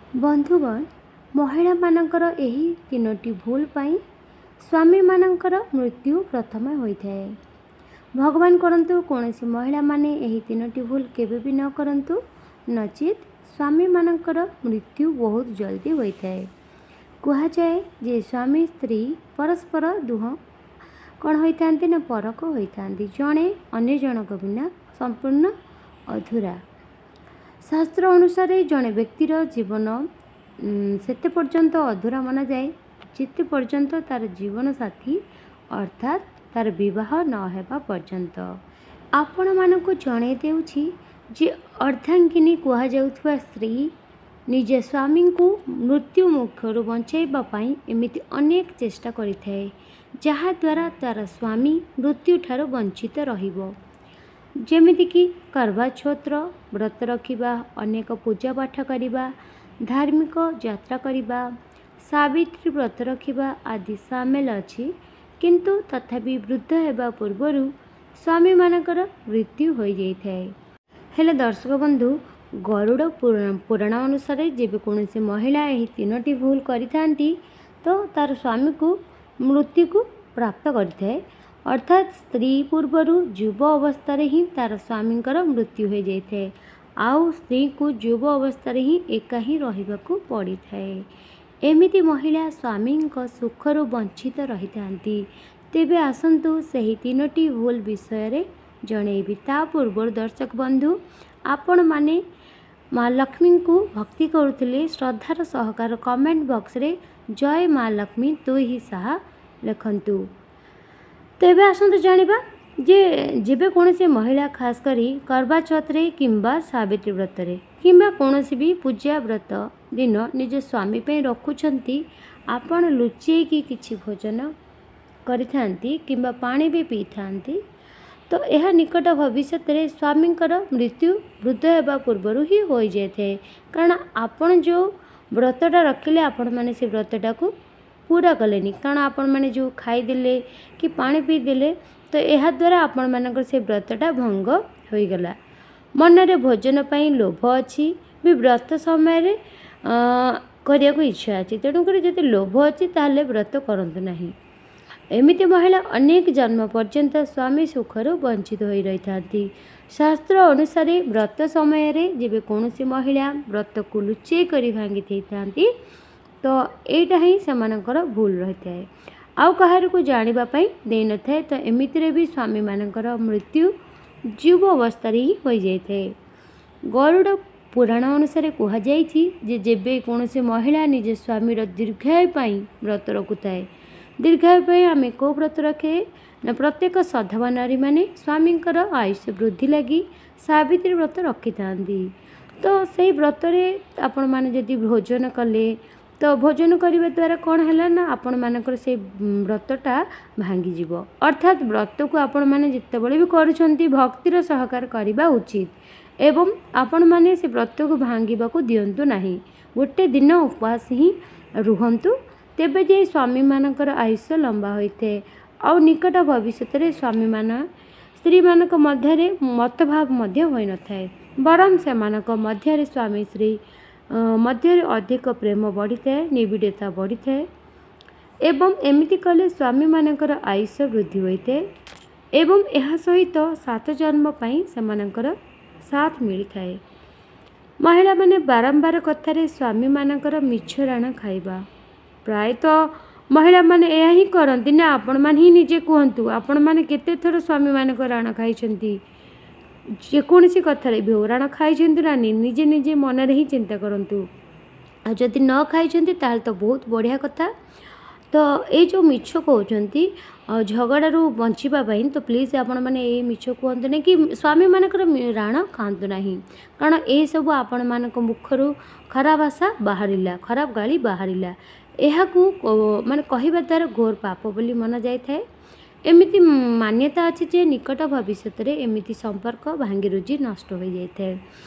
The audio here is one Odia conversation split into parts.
ବନ୍ଧୁଗଣ, ମହିଳାମାନଙ୍କର ଏହି ତିନୋଟି ଭୁଲ ପାଇଁ ସ୍ୱାମୀମାନଙ୍କର ମୃତ୍ୟୁ ପ୍ରଥମେ ହୋଇଥାଏ। ଭଗବାନ କରନ୍ତୁ କୌଣସି ମହିଳାମାନେ ଏହି ତିନୋଟି ଭୁଲ କେବେ ବି ନ କରନ୍ତୁ, ନଚେତ୍ ସ୍ୱାମୀମାନଙ୍କର ମୃତ୍ୟୁ ବହୁତ ଜଲ୍ଦି ହୋଇଥାଏ। କୁହାଯାଏ ଯେ ସ୍ୱାମୀ ସ୍ତ୍ରୀ ପରସ୍ପର ଦୁହଁ କ'ଣ ହୋଇଥାନ୍ତି ନା ପରକ ହୋଇଥାନ୍ତି, ଜଣେ ଅନ୍ୟ ଜଣକ ବିନା ସମ୍ପୂର୍ଣ୍ଣ ଅଧୁରା। ଶାସ୍ତ୍ର ଅନୁସାରେ ଜଣେ ବ୍ୟକ୍ତିର ଜୀବନ ସେତେ ପର୍ଯ୍ୟନ୍ତ ଅଧୁରା ମନାଯାଏ, ଯେତେ ପର୍ଯ୍ୟନ୍ତ ତା'ର ଜୀବନସାଥୀ ଅର୍ଥାତ୍ ତା'ର ବିବାହ ନ ହେବା ପର୍ଯ୍ୟନ୍ତ। ଆପଣମାନଙ୍କୁ ଜଣାଇ ଦେଉଛି ଯେ ଅର୍ଦ୍ଧାଙ୍ଗିନୀ କୁହାଯାଉଥିବା ସ୍ତ୍ରୀ ନିଜ ସ୍ୱାମୀଙ୍କୁ ମୃତ୍ୟୁ ମୁଖରୁ ବଞ୍ଚାଇବା ପାଇଁ ଏମିତି ଅନେକ ଚେଷ୍ଟା କରିଥାଏ, ଯାହାଦ୍ୱାରା ତା'ର ସ୍ୱାମୀ ମୃତ୍ୟୁଠାରୁ ବଞ୍ଚିତ ରହିବ। ଯେମିତିକି କରବାଚୌଥର ବ୍ରତ ରଖିବା, ଅନେକ ପୂଜା ପାଠ କରିବା, ଧାର୍ମିକ ଯାତ୍ରା କରିବା, ସାବିତ୍ରୀ ବ୍ରତ ରଖିବା ଆଦି ସାମିଲ ଅଛି। କିନ୍ତୁ ତଥାପି ବୃଦ୍ଧ ହେବା ପୂର୍ବରୁ ସ୍ୱାମୀମାନଙ୍କର ମୃତ୍ୟୁ ହୋଇଯାଇଥାଏ। ହେଲେ ଦର୍ଶକ ବନ୍ଧୁ, ଗରୁଡ଼ ପୁରାଣ ଅନୁସାରେ ଯେବେ କୌଣସି ମହିଳା ଏହି ତିନୋଟି ଭୁଲ କରିଥାନ୍ତି, ତ ତା'ର ସ୍ୱାମୀକୁ ମୃତ୍ୟୁକୁ ପ୍ରାପ୍ତ କରିଥାଏ। ଅର୍ଥାତ୍ ସ୍ତ୍ରୀ ପୂର୍ବରୁ ଯୁବ ଅବସ୍ଥାରେ ହିଁ ତା'ର ସ୍ୱାମୀଙ୍କର ମୃତ୍ୟୁ ହୋଇଯାଇଥାଏ, ଆଉ ସ୍ତ୍ରୀକୁ ଯୁବ ଅବସ୍ଥାରେ ହିଁ ଏକା ହିଁ ରହିବାକୁ ପଡ଼ିଥାଏ। ଏମିତି ମହିଳା ସ୍ୱାମୀଙ୍କ ସୁଖରୁ ବଞ୍ଚିତ ରହିଥାନ୍ତି। ତେବେ ଆସନ୍ତୁ ସେହି ତିନୋଟି ଭୁଲ ବିଷୟରେ ଜଣେଇବି। ତା ପୂର୍ବରୁ ଦର୍ଶକ ବନ୍ଧୁ, ଆପଣମାନେ ମା ଲକ୍ଷ୍ମୀଙ୍କୁ ଭକ୍ତି କରୁଥିଲେ ଶ୍ରଦ୍ଧାର ସହକାର କମେଣ୍ଟ ବକ୍ସରେ ଜୟ ମା ଲକ୍ଷ୍ମୀ ତୁ ହିଁ ସାହା ଲେଖନ୍ତୁ। ତେବେ ଆସନ୍ତୁ ଜାଣିବା ଯେ ଯେବେ କୌଣସି ମହିଳା ଖାସ କରି କରବାଚୌଥରେ କିମ୍ବା ସାବିତ୍ରୀ ବ୍ରତରେ କିମ୍ବା କୌଣସି ବି ପୂଜା ବ୍ରତ ଦିନ ନିଜ ସ୍ୱାମୀ ପାଇଁ ରଖୁଛନ୍ତି, ଆପଣ ଲୁଚେଇକି କିଛି ଭୋଜନ କରିଥାନ୍ତି କିମ୍ବା ପାଣି ବି ପିଇଥାନ୍ତି, ତ ଏହା ନିକଟ ଭବିଷ୍ୟତରେ ସ୍ୱାମୀଙ୍କର ମୃତ୍ୟୁ ବୃଦ୍ଧ ହେବା ପୂର୍ବରୁ ହିଁ ହୋଇଯାଇଥାଏ। କାରଣ ଆପଣ ଯେଉଁ ବ୍ରତଟା ରଖିଲେ, ଆପଣମାନେ ସେ ବ୍ରତଟାକୁ ପୁରା କଲେନି। କାରଣ ଆପଣମାନେ ଯେଉଁ ଖାଇଦେଲେ କି ପାଣି ପିଇଦେଲେ, ତ ଏହାଦ୍ୱାରା ଆପଣମାନଙ୍କର ସେ ବ୍ରତଟା ଭଙ୍ଗ ହୋଇଗଲା। ମନରେ ଭୋଜନ ପାଇଁ ଲୋଭ ଅଛି ବି ବ୍ରତ ସମୟରେ କରିବାକୁ ଇଚ୍ଛା ଅଛି, ତେଣୁକରି ଯଦି ଲୋଭ ଅଛି ତାହେଲେ ବ୍ରତ କରନ୍ତୁ ନାହିଁ। ଏମିତି ମହିଳା ଅନେକ ଜନ୍ମ ପର୍ଯ୍ୟନ୍ତ ସ୍ୱାମୀ ସୁଖରୁ ବଞ୍ଚିତ ହୋଇ ରହିଥାନ୍ତି। ଶାସ୍ତ୍ର ଅନୁସାରେ ବ୍ରତ ସମୟରେ ଯେବେ କୌଣସି ମହିଳା ବ୍ରତକୁ ଲୁଚେଇ କରି ଭାଙ୍ଗି ଦେଇଥାନ୍ତି, ତ ଏଇଟା ହିଁ ସେମାନଙ୍କର ଭୁଲ ରହିଥାଏ, ଆଉ କାହାରିକୁ ଜାଣିବା ପାଇଁ ଦେଇନଥାଏ। ତ ଏମିତିରେ ବି ସ୍ୱାମୀମାନଙ୍କର ମୃତ୍ୟୁ ଯୁବ ଅବସ୍ଥାରେ ହିଁ ହୋଇଯାଇଥାଏ। ଗରୁଡ଼ ପୁରାଣ ଅନୁସାରେ କୁହାଯାଇଛି ଯେ ଯେବେ କୌଣସି ମହିଳା ନିଜ ସ୍ୱାମୀର ଦୀର୍ଘାୟୁ ପାଇଁ ବ୍ରତ ରଖୁଥାଏ। ଦୀର୍ଘାୟୁ ପାଇଁ ଆମେ କେଉଁ ବ୍ରତ ରଖେ ନା, ପ୍ରତ୍ୟେକ ସଧବା ନାରୀମାନେ ସ୍ୱାମୀଙ୍କର ଆୟୁଷ ବୃଦ୍ଧି ଲାଗି ସାବିତ୍ରୀ ବ୍ରତ ରଖିଥାନ୍ତି। ତ ସେଇ ବ୍ରତରେ ଆପଣମାନେ ଯଦି ଭୋଜନ କଲେ, ତ ଭୋଜନ କରିବା ଦ୍ୱାରା କ'ଣ ହେଲା ନା ଆପଣମାନଙ୍କର ସେଇ ବ୍ରତଟା ଭାଙ୍ଗିଯିବ। ଅର୍ଥାତ୍ ବ୍ରତକୁ ଆପଣମାନେ ଯେତେବେଳେ ବି କରୁଛନ୍ତି, ଭକ୍ତିର ସହକାର କରିବା ଉଚିତ ଏବଂ ଆପଣମାନେ ସେ ବ୍ରତକୁ ଭାଙ୍ଗିବାକୁ ଦିଅନ୍ତୁ ନାହିଁ। ଗୋଟେ ଦିନ ଉପବାସ ହିଁ ରୁହନ୍ତୁ, ତେବେ ଯାଇ ସ୍ୱାମୀମାନଙ୍କର ଆୟୁଷ ଲମ୍ବା ହୋଇଥାଏ। ଆଉ ନିକଟ ଭବିଷ୍ୟତରେ ସ୍ୱାମୀମାନ ସ୍ତ୍ରୀମାନଙ୍କ ମଧ୍ୟରେ ମତଭାବ ମଧ୍ୟ ହୋଇନଥାଏ, ବରଂ ସେମାନଙ୍କ ମଧ୍ୟରେ ସ୍ୱାମୀ ସ୍ତ୍ରୀ ମଧ୍ୟରେ ଅଧିକ ପ୍ରେମ ବଢ଼ିଥାଏ, ନିବିଡ଼ତା ବଢ଼ିଥାଏ ଏବଂ ଏମିତି କଲେ ସ୍ୱାମୀମାନଙ୍କର ଆୟୁଷ ବୃଦ୍ଧି ହୋଇଥାଏ ଏବଂ ଏହା ସହିତ 7 ଜନ୍ମ ପାଇଁ ସେମାନଙ୍କର ସାଥ ମିଳିଥାଏ। ମହିଳାମାନେ ବାରମ୍ବାର କଥାରେ ସ୍ୱାମୀମାନଙ୍କର ମିଛ ରାଣ ଖାଇବା, ପ୍ରାୟତଃ ମହିଳାମାନେ ଏହା ହିଁ କରନ୍ତି ନା। ଆପଣମାନେ ହିଁ ନିଜେ କୁହନ୍ତୁ, ଆପଣମାନେ କେତେ ଥର ସ୍ୱାମୀମାନଙ୍କ ରାଣ ଖାଇଛନ୍ତି? ଯେକୌଣସି କଥାରେ ବି ହେଉ ରାଣ ଖାଇଛନ୍ତି ନା, ନିଜେ ନିଜେ ମନରେ ହିଁ ଚିନ୍ତା କରନ୍ତୁ। ଆଉ ଯଦି ନ ଖାଇଛନ୍ତି ତାହେଲେ ତ ବହୁତ ବଢ଼ିଆ କଥା। ତ ଏଇ ଯେଉଁ ମିଛ କହୁଛନ୍ତି ଝଗଡ଼ାରୁ ବଞ୍ଚିବା ପାଇଁ, ତ ପ୍ଲିଜ୍ ଆପଣମାନେ ଏଇ ମିଛ କୁହନ୍ତୁ ନାହିଁ କି ସ୍ୱାମୀମାନଙ୍କର ରାଣ ଖାଆନ୍ତୁ ନାହିଁ। କାରଣ ଏସବୁ ଆପଣମାନଙ୍କ ମୁଖରୁ ଖରାପ ଭାଷା ବାହାରିଲା, ଖରାପ ଗାଳି ବାହାରିଲା, ଏହାକୁ ମାନେ କହିବା ଦ୍ୱାରା ଘୋର ପାପ ବୋଲି ମନାଯାଇଥାଏ। ଏମିତି ମାନ୍ୟତା ଅଛି ଯେ ନିକଟ ଭବିଷ୍ୟତରେ ଏମିତି ସମ୍ପର୍କ ଭାଙ୍ଗିରୁଜି ନଷ୍ଟ ହୋଇଯାଇଥାଏ,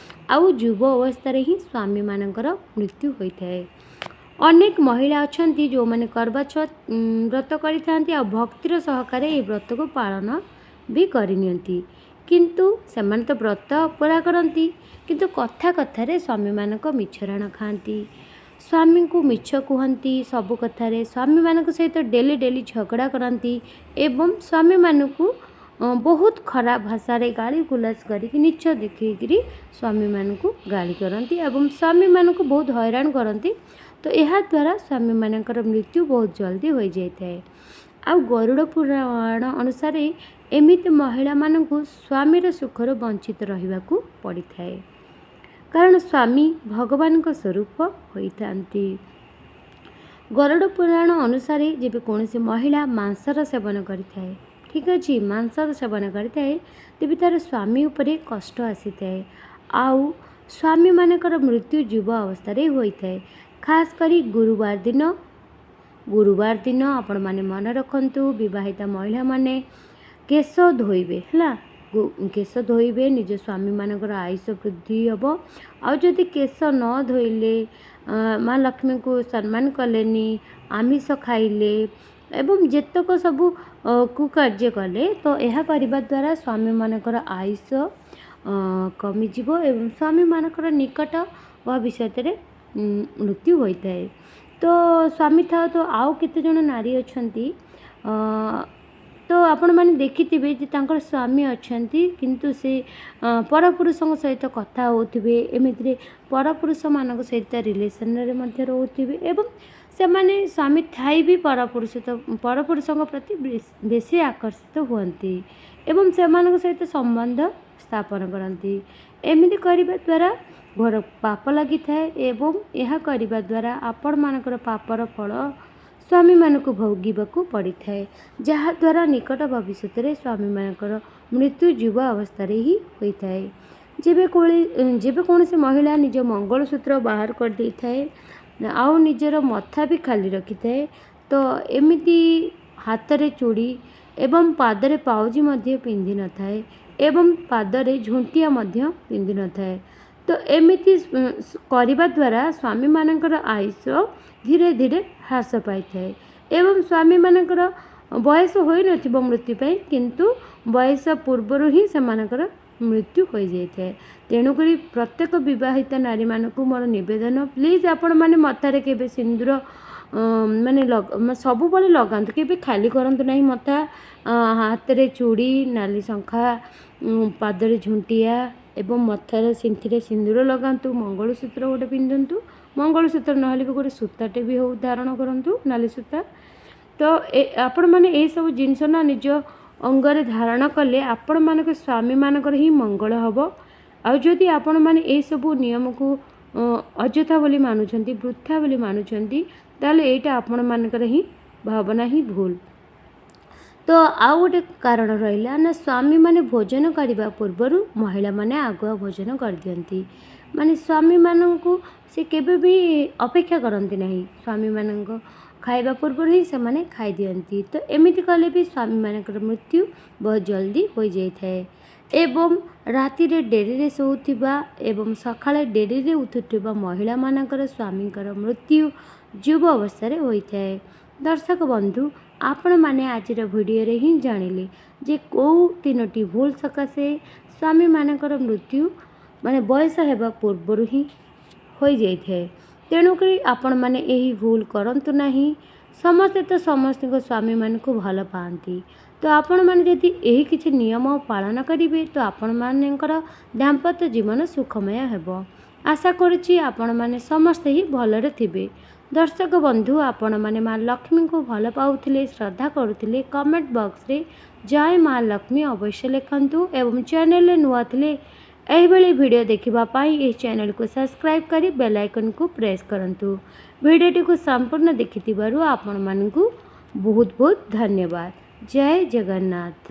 ଆଉ ଯୁବ ଅବସ୍ଥାରେ ହିଁ ସ୍ୱାମୀମାନଙ୍କର ମୃତ୍ୟୁ ହୋଇଥାଏ। ଅନେକ ମହିଳା ଅଛନ୍ତି ଯେଉଁମାନେ କରବାଚୌଥ ବ୍ରତ କରିଥାନ୍ତି ଆଉ ଭକ୍ତିର ସହକାରେ ଏହି ବ୍ରତକୁ ପାଳନ ବି କରିନିଅନ୍ତି। କିନ୍ତୁ ସେମାନେ ତ ବ୍ରତ ପୁରା କରନ୍ତି, କିନ୍ତୁ କଥା କଥାରେ ସ୍ୱାମୀମାନଙ୍କ ମିଛରାଣ ଖାଆନ୍ତି, ସ୍ୱାମୀଙ୍କୁ ମିଛ କୁହନ୍ତି ସବୁ କଥାରେ, ସ୍ୱାମୀମାନଙ୍କ ସହିତ ଡେଲି ଡେଲି ଝଗଡ଼ା କରନ୍ତି ଏବଂ ସ୍ୱାମୀମାନଙ୍କୁ ବହୁତ ଖରାପ ଭାଷାରେ ଗାଳି ଗୁଲଜ କରିକି, ନୀଚ ଦେଖେଇକିରି ସ୍ୱାମୀମାନଙ୍କୁ ଗାଳି କରନ୍ତି ଏବଂ ସ୍ୱାମୀମାନଙ୍କୁ ବହୁତ ହଇରାଣ କରନ୍ତି। ତ ଏହାଦ୍ୱାରା ସ୍ୱାମୀମାନଙ୍କର ମୃତ୍ୟୁ ବହୁତ ଜଲ୍ଦି ହୋଇଯାଇଥାଏ। ଆଉ ଗରୁଡ଼ ପୁରାଣ ଅନୁସାରେ ଏମିତି ମହିଳାମାନଙ୍କୁ ସ୍ୱାମୀର ସୁଖରୁ ବଞ୍ଚିତ ରହିବାକୁ ପଡ଼ିଥାଏ, କାରଣ ସ୍ୱାମୀ ଭଗବାନଙ୍କ ସ୍ୱରୂପ ହୋଇଥାନ୍ତି। ଗରୁଡ଼ ପୁରାଣ ଅନୁସାରେ ଯେବେ କୌଣସି ମହିଳା ମାଂସର ସେବନ କରିଥାଏ, ଠିକ୍ ଅଛି, ମାଂସର ସେବନ କରିଥାଏ, ତେବେ ତା'ର ସ୍ୱାମୀ ଉପରେ କଷ୍ଟ ଆସିଥାଏ ଆଉ ସ୍ୱାମୀମାନଙ୍କର ମୃତ୍ୟୁ ଯୁବ ଅବସ୍ଥାରେ ହୋଇଥାଏ। ଖାସ୍ କରି ଗୁରୁବାର ଦିନ, ଗୁରୁବାର ଦିନ ଆପଣମାନେ ମନେ ରଖନ୍ତୁ, ବିବାହିତା ମହିଳାମାନେ କେଶ ଧୋଇବେ, ହେଲା, କେଶ ଧୋଇବେ, ନିଜ ସ୍ୱାମୀମାନଙ୍କର ଆୟୁଷ ବୃଦ୍ଧି ହେବ। ଆଉ ଯଦି କେଶ ନ ଧୋଇଲେ, ମା ଲକ୍ଷ୍ମୀଙ୍କୁ ସମ୍ମାନ କଲେନି, ଆମିଷ ଖାଇଲେ ଏବଂ ଯେତକ ସବୁ କୁକାର୍ଯ୍ୟ କଲେ, ତ ଏହା କରିବା ଦ୍ୱାରା ସ୍ୱାମୀମାନଙ୍କର ଆୟୁଷ କମିଯିବ ଏବଂ ସ୍ୱାମୀମାନଙ୍କର ନିକଟ ଭବିଷ୍ୟତରେ ମୃତ୍ୟୁ ହୋଇଥାଏ। ତ ସ୍ୱାମୀ ଥାଉ ତ ଆଉ କେତେଜଣ ନାରୀ ଅଛନ୍ତି, ତ ଆପଣମାନେ ଦେଖିଥିବେ ଯେ ତାଙ୍କର ସ୍ୱାମୀ ଅଛନ୍ତି କିନ୍ତୁ ସେ ପରପୁରୁଷଙ୍କ ସହିତ କଥା ହେଉଥିବେ, ଏମିତିରେ ପରପୁରୁଷମାନଙ୍କ ସହିତ ରିଲେସନରେ ମଧ୍ୟ ରହୁଥିବେ ଏବଂ ସେମାନେ ସ୍ୱାମୀ ଥାଇ ବି ପରପୁରୁଷଙ୍କ ପ୍ରତି ବେଶୀ ଆକର୍ଷିତ ହୁଅନ୍ତି ଏବଂ ସେମାନଙ୍କ ସହିତ ସମ୍ବନ୍ଧ ସ୍ଥାପନ କରନ୍ତି। ଏମିତି କରିବା ଦ୍ୱାରା ଘୋର ପାପ ଲାଗିଥାଏ ଏବଂ ଏହା କରିବା ଦ୍ୱାରା ଆପଣମାନଙ୍କର ପାପର ଫଳ ସ୍ୱାମୀମାନଙ୍କୁ ଭୋଗିବାକୁ ପଡ଼ିଥାଏ, ଯାହାଦ୍ୱାରା ନିକଟ ଭବିଷ୍ୟତରେ ସ୍ୱାମୀମାନଙ୍କର ମୃତ୍ୟୁ ଯୁବ ଅବସ୍ଥାରେ ହିଁ ହୋଇଥାଏ। ଯେବେ କୌଣସି ମହିଳା ନିଜ ମଙ୍ଗଳସୂତ୍ର ବାହାର କରିଦେଇଥାଏ ଆଉ ନିଜର ମଥା ବି ଖାଲି ରଖିଥାଏ, ତ ଏମିତି ହାତରେ ଚୁଡ଼ି ଏବଂ ପାଦରେ ପାଉଁଜି ମଧ୍ୟ ପିନ୍ଧିନଥାଏ ଏବଂ ପାଦରେ ଝୁଣ୍ଟିଆ ମଧ୍ୟ ପିନ୍ଧିନଥାଏ, ତ ଏମିତି କରିବା ଦ୍ୱାରା ସ୍ୱାମୀମାନଙ୍କର ଆୟୁଷ ଧୀରେ ଧୀରେ ହ୍ରାସ ପାଇଥାଏ ଏବଂ ସ୍ୱାମୀମାନଙ୍କର ବୟସ ହୋଇନଥିବ ମୃତ୍ୟୁ ପାଇଁ, କିନ୍ତୁ ବୟସ ପୂର୍ବରୁ ହିଁ ସେମାନଙ୍କର ମୃତ୍ୟୁ ହୋଇଯାଇଥାଏ। ତେଣୁକରି ପ୍ରତ୍ୟେକ ବିବାହିତ ନାରୀମାନଙ୍କୁ ମୋର ନିବେଦନ, ପ୍ଲିଜ୍ ଆପଣମାନେ ମଥାରେ କେବେ ସିନ୍ଦୁର ମାନେ ସବୁବେଳେ ଲଗାନ୍ତୁ, କେବେ ଖାଲି କରନ୍ତୁ ନାହିଁ ମଥା। ହାତରେ ଚୁଡ଼ି, ନାଲି ଶଙ୍ଖା, ପାଦରେ ଝୁଣ୍ଟିଆ ଏବଂ ମଥାରେ ସିନ୍ଥିରେ ସିନ୍ଦୁର ଲଗାନ୍ତୁ, ମଙ୍ଗଳସୂତ୍ର ଗୋଟେ ପିନ୍ଧନ୍ତୁ, ମଙ୍ଗଳସୂତ୍ର ନହେଲେ ବି ଗୋଟେ ସୂତାଟେ ବି ହଉ ଧାରଣ କରନ୍ତୁ, ନାଲି ସୂତା। ତ ଆପଣମାନେ ଏଇସବୁ ଜିନିଷ ନା ନିଜ ଅଙ୍ଗରେ ଧାରଣ କଲେ ଆପଣମାନଙ୍କ ସ୍ୱାମୀମାନଙ୍କର ହିଁ ମଙ୍ଗଳ ହେବ। ଆଉ ଯଦି ଆପଣମାନେ ଏଇସବୁ ନିୟମକୁ ଅଯଥା ବୋଲି ମାନୁଛନ୍ତି, ବୃଥା ବୋଲି ମାନୁଛନ୍ତି, ତାହେଲେ ଏଇଟା ଆପଣମାନଙ୍କର ହିଁ ଭାବନା ହିଁ ଭୁଲ। ତ ଆଉ ଗୋଟେ କାରଣ ରହିଲା ନା, ସ୍ୱାମୀମାନେ ଭୋଜନ କରିବା ପୂର୍ବରୁ ମହିଳାମାନେ ଆଗୁଆ ଭୋଜନ କରିଦିଅନ୍ତି। ମାନେ ସ୍ୱାମୀମାନଙ୍କୁ ସେ କେବେ ବି ଅପେକ୍ଷା କରନ୍ତି ନାହିଁ, ସ୍ୱାମୀମାନଙ୍କ ଖାଇବା ପୂର୍ବରୁ ହିଁ ସେମାନେ ଖାଇଦିଅନ୍ତି। ତ ଏମିତି କଲେ ବି ସ୍ୱାମୀମାନଙ୍କର ମୃତ୍ୟୁ ବହୁତ ଜଲ୍ଦି ହୋଇଯାଇଥାଏ। ଏବଂ ରାତିରେ ଡେରିରେ ଶୋଉଥିବା ଏବଂ ସକାଳେ ଡେରିରେ ଉଠୁଥିବା ମହିଳାମାନଙ୍କର ସ୍ୱାମୀଙ୍କର ମୃତ୍ୟୁ ଯୁବ ଅବସ୍ଥାରେ ହୋଇଥାଏ। ଦର୍ଶକ ବନ୍ଧୁ, ଆପଣମାନେ ଆଜିର ଭିଡ଼ିଓରେ ହିଁ ଜାଣିଲେ ଯେ କେଉଁ ତିନୋଟି ଭୁଲ ସକାଶେ ସ୍ୱାମୀମାନଙ୍କର ମୃତ୍ୟୁ ମାନେ ବୟସ ହେବା ପୂର୍ବରୁ ହିଁ ହୋଇଯାଇଥାଏ। ତେଣୁକରି ଆପଣମାନେ ଏହି ଭୁଲ କରନ୍ତୁ ନାହିଁ। ସମସ୍ତେ ତ ସମସ୍ତଙ୍କ ସ୍ୱାମୀମାନଙ୍କୁ ଭଲ ପାଆନ୍ତି, ତ ଆପଣମାନେ ଯଦି ଏହି କିଛି ନିୟମ ପାଳନ କରିବେ ତ ଆପଣମାନଙ୍କର ଦାମ୍ପତ୍ୟ ଜୀବନ ସୁଖମୟ ହେବ। ଆଶା କରୁଛି ଆପଣମାନେ ସମସ୍ତେ ହିଁ ଭଲରେ ଥିବେ। ଦର୍ଶକ ବନ୍ଧୁ, ଆପଣମାନେ ମା ଲକ୍ଷ୍ମୀଙ୍କୁ ଭଲ ପାଉଥିଲେ, ଶ୍ରଦ୍ଧା କରୁଥିଲେ, କମେଣ୍ଟ ବକ୍ସରେ ଜୟ ମା ଲକ୍ଷ୍ମୀ ଅବଶ୍ୟ ଲେଖନ୍ତୁ ଏବଂ ଚ୍ୟାନେଲରେ ନୂଆ ଥିଲେ ଏହିଭଳି ଭିଡ଼ିଓ ଦେଖିବା ପାଇଁ ଏହି ଚ୍ୟାନେଲକୁ ସବସ୍କ୍ରାଇବ୍ କରି ବେଲ୍ ଆଇକନ୍କୁ ପ୍ରେସ୍ କରନ୍ତୁ। ଭିଡ଼ିଓଟିକୁ ସମ୍ପୂର୍ଣ୍ଣ ଦେଖିଥିବାରୁ ଆପଣମାନଙ୍କୁ ବହୁତ ବହୁତ ଧନ୍ୟବାଦ। ଜୟ ଜଗନ୍ନାଥ।